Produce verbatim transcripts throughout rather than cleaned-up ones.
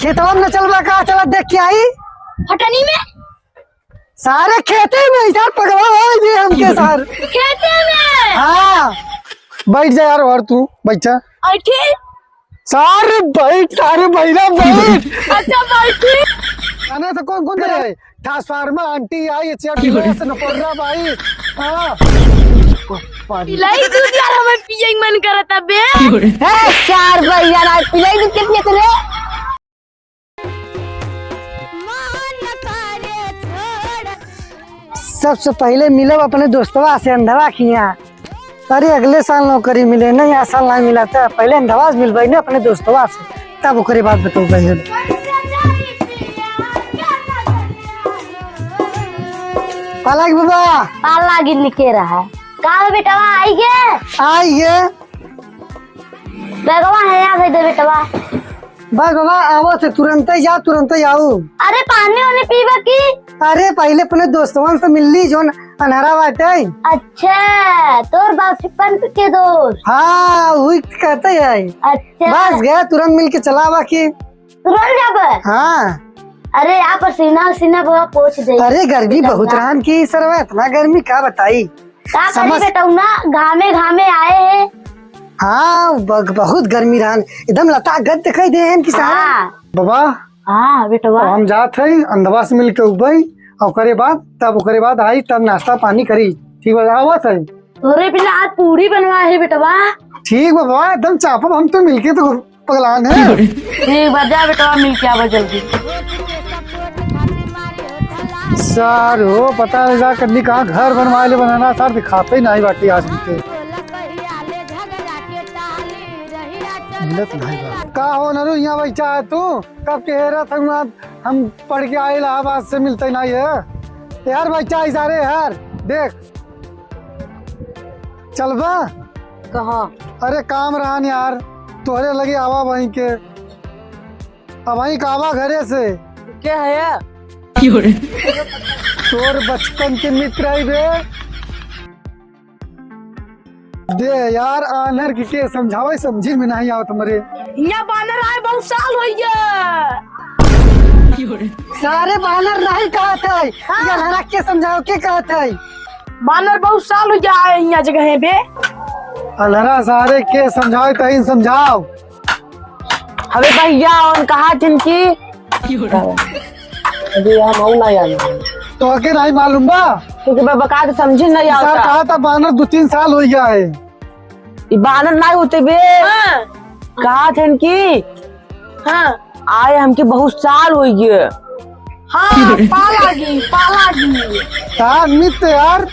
खेतवा में न चलबा का? चला देख के आई। फटनी में? सारे खेते में, सार पगला हो गए हमके सार। खेते में? हाँ। बैठ जा यार, और तू बैठ जा। और ठीक? सारे बैठ, सारे भैया बैठ। अच्छा, बैठ ठीक। खाना तो कौन कौन दे रहे? ट्रांसफार्मर आंटी आई, चेयर की वजह से नकोर्रा भाई। हाँ। पिलाई दूध यार, हमें पिए के मन करता बे। ए, चार भैया ना, पिलाई दूध के पिए तूने? सबसे पहले मिलब अपने दोस्तवा से, अंधवा किया। अरे, अगले साल नौकरी मिले, नहीं, आ साल नहीं मिला, तो पहले अंधवा से मिलबे ना अपने दोस्तवा से, तब ओकरे बाद बतौबे। पालागी बाबा। पालागी निके रहा। का हो बेटवा, आई गे? आई गे। बैगवा है, आ गई दे बेटवा। बैगवा आवत है, तुरंतै जा, तुरंतै आऊ। अरे, पानी वानी पीबा की? अरे, पहले अपने दोस्तवन से मिल ली, जोन अन्हरा बाटे। अच्छा, तोर बाबूपन के दोस्त? हाँ, वही कहते हैं। अच्छा। बस गया, तुरंत मिल के चला आवा की। तुरंत जाबे? हाँ। अरे, आप पसीना उसीना बहुत पोंछ दे। अरे, गर्मी बहुत रहन की सरवा, इतना गर्मी का बताई। का करी समझ- बेटौना, घामे घामे आए हैं। हाँ, बग-, बहुत गर्मी रहन, एकदम लतागत दिखाई दे हैं कि सारा। हाँ। बाबा, हाँ बेटवा। अब हम जात है, अंधवा से मिल के उबई, और ओकरे बाद, तब ओकरे बाद आई, तब नाश्ता पानी करी। ठीक बा, आवत है। तोरे बिना आज पूरी बनवा है बेटवा। ठीक बा बाबा, एकदम चापब हम तो मिलके तो पगलान है। ठीक बा, जा बेटवा, मिल के आवा जल्दी। सार हो, पता नहीं जा कन्नी कहाँ घर बनवा ले बनाना, सार दिखाते ही नहीं बाटी आज के। मिलत नहीं बा। का हो नरू, यहाँ बैठा है तू? कब के हेरा था वहाँ, हम पढ़ के आए इलाहाबाद से, मिलते नहीं है यार। बैठा है सारे यार, देख। चलबा? कहाँ? अरे काम रहन यार, तोहरे लगे आवा वहीं के। अब वहीं का आवा घरे से। के है? तोर बचपन के मित्र है बे। दे यार, आनर के, के समझावे, समझी में नहीं आवत हमरे। यहाँ बानर आए बहुत साल हो गया। सारे बानर नहीं कहत है। हाँ। ये हरा के समझाओ, के कहत है? बानर बहुत साल हो गया आए यहाँ जगह है बे। अलहरा सारे के समझाओ, तहीं समझाओ। अबे भैया, उन कहा जिनकी। अबे हम हूँ ना यार। तो के नहीं मालूम बा? क्योंकि बाबा का तो समझी नहीं सर आवता। कहा था बानर दो तीन साल हो गया है। ई बानर नहीं होते बे। हाँ। कहा थे इनकी। हाँ। आए हमके बहुत साल हो गए। हाँ, पालागी, पालागी। यार मित्र यार।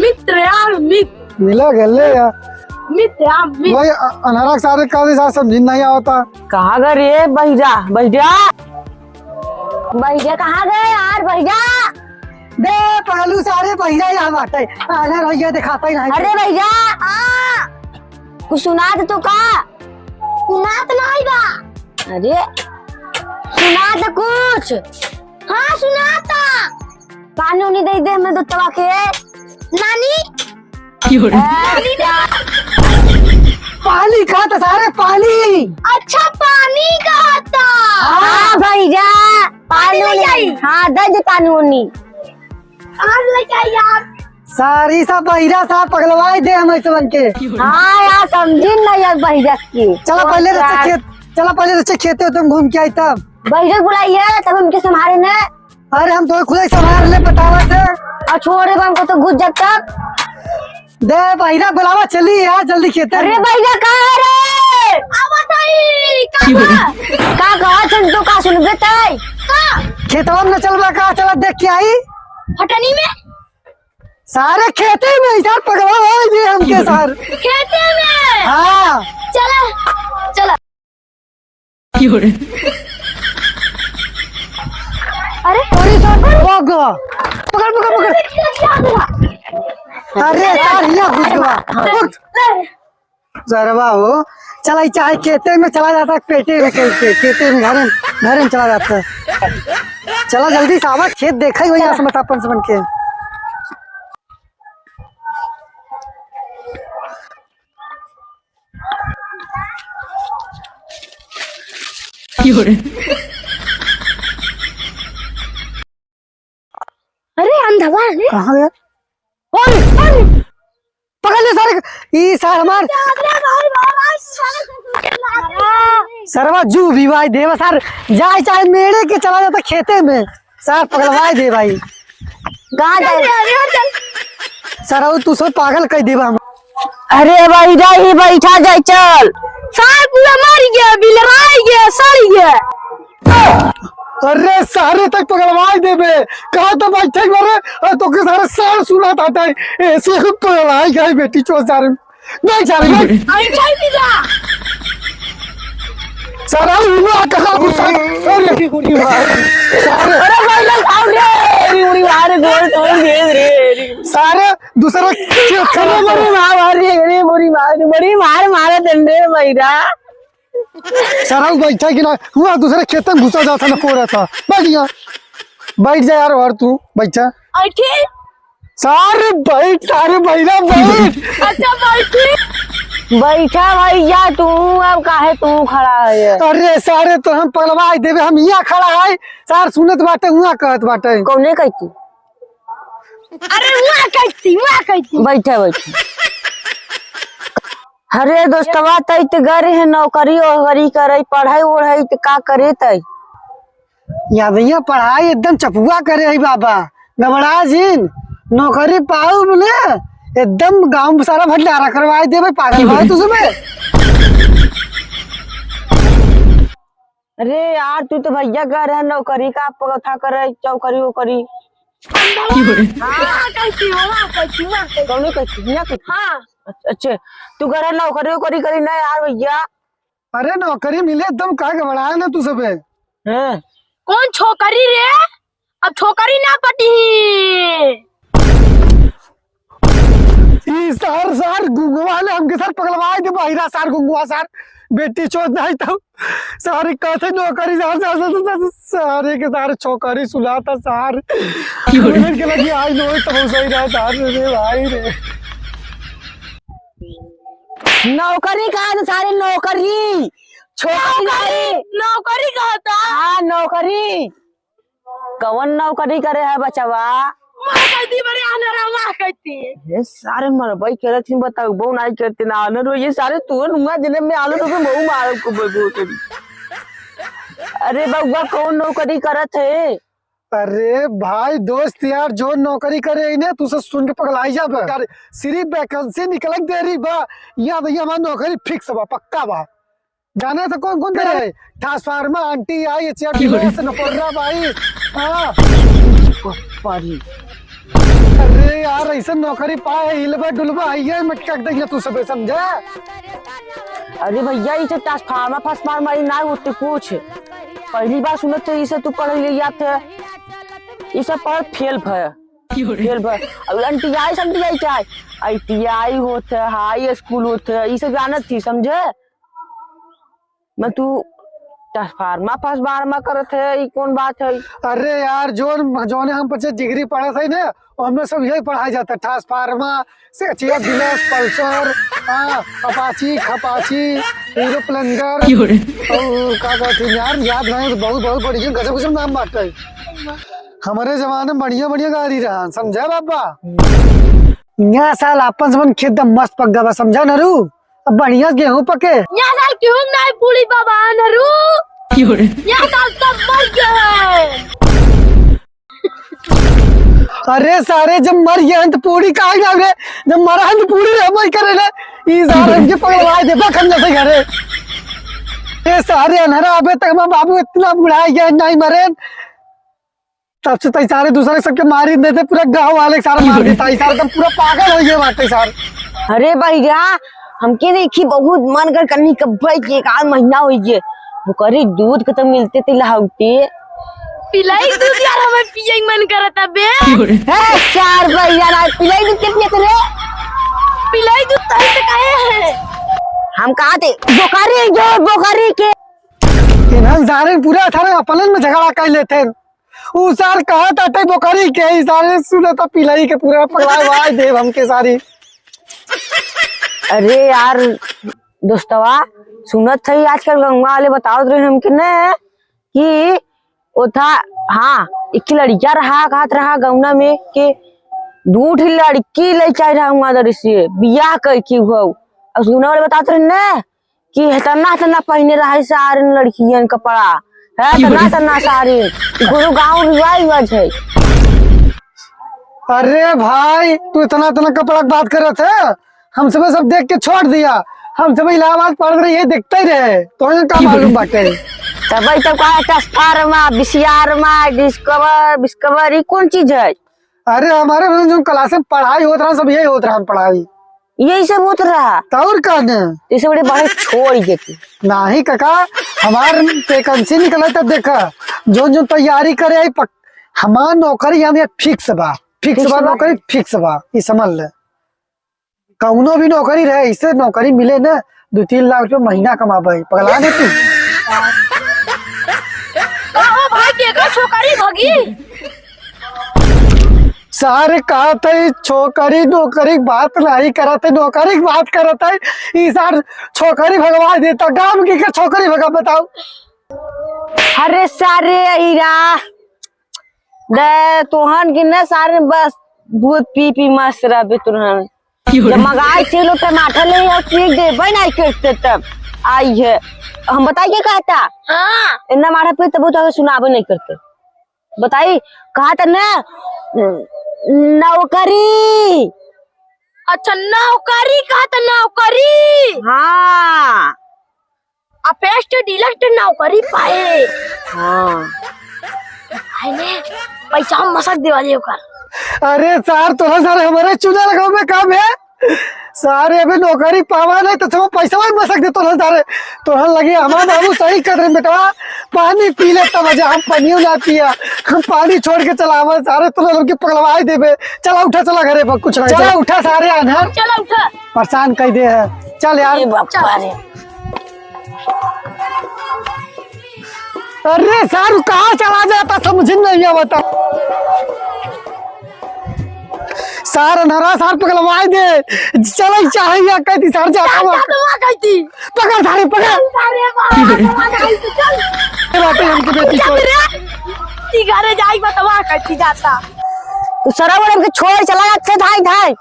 मित्र यार, मित्र। मिला गले यार। मित्र यार, मित्र। वही अ-, अनहरा के सारे का भी साथ समझी नहीं आवता। कहाँ गए रे बहिरा, बहिरा? बहिरा कहाँ गए यार, बहिरा? बे पगलू सारे बहिरा यहाँ बाटे। आनर भैया दिखाता ही नहीं। अरे भैया, आ! कुछ सुनात तो का? सुनात नहीं बा। अरे, सुनात कुछ। हाँ, सुनाता। पानी उनी दे दे हमें दुतवा के। नानी। क्यों रे? ए, पानी कहत सारे, पानी। अच्छा, पानी कहत। हाँ भैया, पानी पानी ले उनी। आई। हाँ, दे दे पानी उनी। आज लेके आई यार। सारी सा बहिरा सा पगलवाई दे हम ऐसे बन के। हाँ यार, समझी ना यार बहिरा की। चला पहले तो यार। खेत, चला पहले तो खेते तुम घूम के आई तब। बहिरा बुलाई है, तब हमके संभारे ने। अरे हम तो खुद ही संभार ले बतावा से। और छोड़े बा हमको तो घुस जब तक। दे बहिरा बुलावा चली यार जल्दी खेते अरे में। बहिरा कहाँ है रे? आवत हई, का बा? का कहा चंदू का सुनबे तई? का? खेतवा में चलबा का चला देख के आई। फटनी में? सारे खेते में इधर पगला हो ये हमके सार। खेते में? हाँ। चला, चला। क्यों रे? अरे, अरे सर, पकड़, पकड़, पकड़। अरे सर, हिया घुस गवा। उठ। सरवा हो, चला, ई चाहे खेते में चला जाता, पेटे में कहीं के, खेते में, घरे में, घरे में चला जाता। चला जल्दी से आवा, खेत देखा ही वही आसमत अपन से बन के। कुत्ता बा रे। कहाँ गया? अरे, अरे, पकड़ ले सारे। ई सार हमार। अरे भाई, भाई, भाई, सारे सरवा जू भी भाई देवा सार, जाए चाहे मेड़े के चला जाता खेते में, सार पकड़वाए दे भाई। कहाँ जाए? अरे, अरे, अरे, चल। सरऊ तू सब पागल कर देवा हम। अरे भाई, जा ही बैठा जाए, चल। सार पूरा मर गया, बिलराई गया, सड़ गया। अरे सारे तक पकड़वाए देबे। कहा तो बैठे मरे, और तो के सारे सार सुना था, ऐसे ही पकड़वाए गए बेटी चोद सारे। नहीं सारे, नहीं। अरे चल भी जा। सारा हुआ कहाँ घुसा? अरे की गोली मार। सारे अरे भाई, लग आउट रे, अरे गोली मार, गोल तोड़ दे रे। सारे दूसरा खेल अरे, अरे, मार, अरे, अरे, गोली मार, बड़ी मार मारा तन रे भैया। सरऊ बैठा कि ना, हुआ दूसरे खेत में घुसा जाता ना, को रहता। बैठ जा, बैठ जा यार, और तू बैठा। बैठे? सारे बैठ, सारे भैया बैठ। अच्छा, बैठे। बैठा भैया तू, अब काहे तू खड़ा है? अरे सारे, तो हम पगलवाई देबे, हम यहाँ खड़ा है, सार सुनत बाटे, हुआ कहत बाटे। कौने कहती? अरे हुआ कहती, हुआ कहती। बैठे, बैठे। अरे दोस्तवा, तई ते गए रहे नौकरी ओकरी करे, पढ़ाई ओढ़ाई ते का करे तई? यादइया पढ़ाई एकदम चपुआ करे है बाबा, गबड़ा जिन, नौकरी पाऊ बोले, एकदम गाँव में सारा भंडारा करवाए देबे, पागल भाई तू सुबह। अरे यार, तू तो भैया कह रहे नौकरी का कथा करे, चौकरी ओकरी। हाँ, कैसी हो, हाँ, कैसी, हाँ, कैसी। कौनो कैसी, हियाँ कैसी? हाँ। अच्छा, अच्छा, तू कह रहा नौकरी ओकरी करी ना यार भैया। अरे नौकरी मिले एकदम का घबराए ना तू सबे। हैं? कौन छोकरी रे? अब छोकरी ना पटी। ई सार, सार गुंगवा ले हमके सार पगलवाए दे, बहिरा सार गुंगवा सार, बेटी चोद नहीं तो सारे कहते नौकरी सार, सार, सार, सार, सार, सारे के सारे छोकरी सुलाता सार। की हो रे? उन्हें के लगी आई नोई तब सही रहा सार रे भाई रे। नौकरी कहा तो सारे नौकरी, छोकरी नौकरी, नहीं। नौकरी कहा था। हाँ नौकरी। कवन नौकरी करे है बचवा? माँ कहती बड़े आनरा, माँ कहती। ये सारे मरबई करत ही बताऊ, बहु नाई करते ना आनर हो, ये सारे तू नुआ जने में आलू तो बहु मारब को बगो तेरी। अरे बउआ, कौन नौकरी करत है? अरे भाई, दोस्त यार, जो नौकरी करे है ना, तू से सुन के पगलाई जाबे। यार, सिर्फ वैकेंसी निकलक देरी बा, यहाँ तो ये हमार नौकरी फिक्स बा, पक्का बा। जाने तो कौन कौन दे रहे? ट्रांसफार्मर, आंटी आई, एच आर, क्यों रे? नकोर्रा बाईस। हाँ। पारी। अरे यार, ऐसे नौकरी पाए, हिलबा डुलबा, आइए मटका के देखिए तू सबे, समझा? अरे भैया, इसे ट्रांसफार्मर फार्मर ई ना होते कुछ। पहली बार सुनत थे, इसे तू पढ़ ले जाते। ई सब पढ़ फेल भय। क्यों रे? फेल भय। अब N T I, N T I क्या है? आई टी आई होत है, हाई स्कूल होत है, ई सब जानत थी, समझे? मैं तू ट्रांसफार्मर फार्मर करत है, ई कौन बात है? अरे यार, जोन, जोने हम पच्चीस डिग्री पढ़त है ना, ओमे सब यही पढ़ाया जाता है, ट्रांसफार्मर, से चाहिए, बिलस, पल्सर, हाँ, अपाची, खपाची, हीरो स्प्लेंडर, क्यों रे? और का कहते हैं यार, याद नहीं तो बहुत, बहुत बढ़िया, गजब, गजब नाम बाटे। हमारे जमाने में बढ़िया, बढ़िया गाड़ी रहा, समझा बाबा? यहाँ साल आपन से मन खेत दम मस्त पक गवा, समझा नरू? अब बढ़िया से गेहूं पके। यहाँ साल गेहूं नहीं पूरी बाबा, नरू। क्यों रे? यहाँ साल सब मर गया है। अरे सारे, जब मर गए हैं तो पूरी काहे ना रे? जब मरा है तो पूरी रहबो ही करे रे। ई सारे इनके पगलवाए दे, बक हम जैसे घरे। ए सारे अनहरा, अबे तक हमार बाबू इतना बुढ़ा गया, नहीं मरे। तब से तई सारे दूसरे सबके मारी देते, पूरा गाँव वाले सारे मार देता, ई सारे तो पूरा पागल हो गए बाटे सारे। अरे भैया, हमके देखी बहुत मन कर कन्नी कब्बे के एक आध महीना हो गए, ओकरे दूध के तो मिलते थे लहौटे। पिलाई दूध यार, हमें पिए मन करता बे। ए, चार भैया ना, पिलाई दूध के पिए थे रे? पिलाई दूध तो ऐसे काहे है? हम कहा थे, बोकारी जो बोकारी के। इन्हन सारे पूरा थारे अपनन में झगड़ा कर लेते हैं। ऊ सार कहा ताटे बोकारी के, ई सारे सुने तो पिलाई के पूरा पगला भाई देव हमके सारी। अरे यार दोस्तवा, सुनत है आजकल गंगवा वाले बतावत रहे हमके ने कि ओ था, हाँ, एक लड़किया रहा, कहत रहा गौना में के दू ठी लड़की लइके आइ रहा हुआ दर से, बियाह कइ के हुआ। अब सुना वाले बतात रहे न कि हेतना, हेतना पहिने रहा सारे लड़कियन कपड़ा, है तना, तना सारे, कोनो गाँव रिवाज, रिवाज है। अरे भाई, तू इतना, इतना कपड़ा के बात करत है? हम सब, सब देख के छोड़ दिया। हम सब इलाहाबाद पढ़त रही, ये देखते ही रहे। तोहन का मालूम बाटे? तब भाई, तब कहा ट्रांसफार्मर, बीसीआरमर, डिस्कवर, डिस्कवर, ये कौन चीज है? अरे, हमारे में जो क्लास में पढ़ाई होत रहा, सब यही होत रहा पढ़ाई। यही सब होत रहा? तो और का ने? इसे बड़े, बड़े छोड़ देते। नाही काका, हमार वैकेंसी निकले तब देखा, जो, जो तैयारी करे आई पक-, हमार नौकरी हम ये फिक्स बा, फिक्स फिक्स बा, बा? नौकरी फिक्स बा, ये समझ ले। कौनो भी नौकरी रहे, इसे नौकरी मिले ना, दो तीन लाख रुपया महीना कमाबे, पगला दे तू। कहो भाई, देखो छोकरी भगी। सारे कहत है, छोकरी नौकरी बात नहीं करत है, नौकरी की बात करत है, ई सार छोकरी भगवा देता, गांव की के छोकरी भगा बताओ। अरे सारे हीरा, दे तोहन के न सारे बस दूध पी पी मस्त रहबे तोहन। जब मगाई छे लो टमाटर ले आओ, पी देबे नहीं करते तब आई है। हम बताई के कहता? हाँ। इतना मारा पे तब तो सुनाबे नहीं करते। बताई, कहत न, नौकरी। अच्छा, नौकरी कहत, नौकरी। हाँ। आ पेस्ट डिलट नौकरी पाए। हाँ। आइने पैसा हम मसक दिवाली ओकर। अरे सार, तोरा सारे हमारे चूना लगावे में काम है। सारे अबे नौकरी पावा नहीं तो सब पैसा मसक दे तोहन सारे। तोहन लगे हमार बाबू सही कर रहे बेटवा, पानी पी ले तब जा, हम पानियो ना पिया, हम पानी छोड़ के चला आवा सारे, तोहन लोग के पगलवाई देबे। चला उठा, चला घरे पर कुछ नहीं, चला चला। उठा सारे आन्हर। चला उठा। परेशान कर दे है, चल यार। ए बापा रे। अरे सारू कहाँ चला जाता समझ नहीं आवता। सार अनहरा सार पगलवाई दे। चले चाहे या कहती सार जाता जाता हुआ। तो वहाँ कहती। पकड़ थारे पकड़। अरे बाबा, तो वहाँ कहती, चल। ये बातें हमको बेटी चल छोड़। रे। ती घरे जाई बा तो वहाँ कहती जाता। तो सरवण हमके छोड़ चला जाते धाई धाई।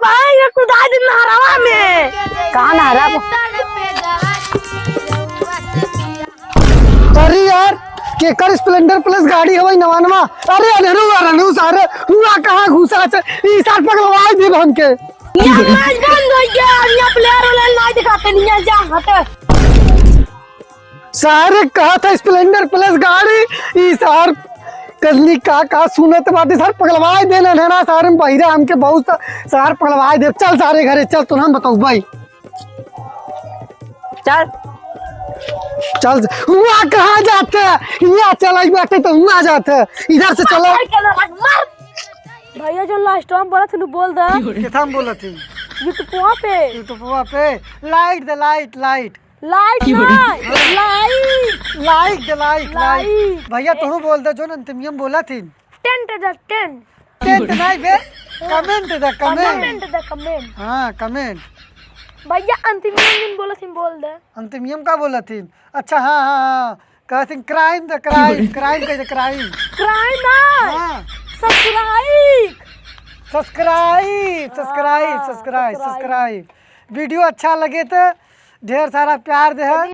भाई ये कुदाई दिन नहरवा में। कहाँ नहरा? अरे यार, केकर स्प्लेंडर प्लस गाड़ी हवई नवा नवा। अरे अनहरू अनहरू सारे, हुआ कहाँ घुसा छे? ई सार पगलवाई देब हमके। यहाँ मैच बंद हो गया, यहाँ प्लेयर वाला नहीं दिखाते, नहीं जा हटे। सारे कहत है स्प्लेंडर प्लस गाड़ी, ई सार कजली का का सुनत बाटे, सार पगलवाई देना है ना, सारे में बहिरा हमके बहुत सा-, सार पगलवाई दे। चल सारे घरे चल, तो हम बताऊ भाई। चल। चल, हुआ कहाँ जाते? यहाँ चला ही बाटे तो हुआ जाते। इधर से चलो। मार, मार। भैया जो लास्ट टाइम बोला था, बोल दा। कितना बोला थी? YouTube पे। YouTube पे। लाइट दे, लाइट, लाइट। लाइट ना, लाइट। लाइट दे, लाइट, लाइट। लाइट। भैया, तू बोल दे, जो अंतिमियम बोला थी। टेंट दे, टेंट। टेंट नहीं बे, कमेंट दे, कमेंट। कमेंट दे, कमेंट। हाँ, कमेंट। भैया, अंतिमियम जिन बोला थी, बोल दे। अंतिमियम का बोला थी? अच्छा, हाँ, हाँ, हाँ। कहा थी, क्राइम दे, क्राइम, क्राइम कह दे, क्राइम। क्राइम ना। हाँ। सब्सक्राइब। सब्सक्राइब, सब्सक्राइब, हाँ, सब्सक्राइब, सब्सक्राइब। सब्सक्राइब। वीडियो अच्छा लगे तो ढेर सारा प्यार दे।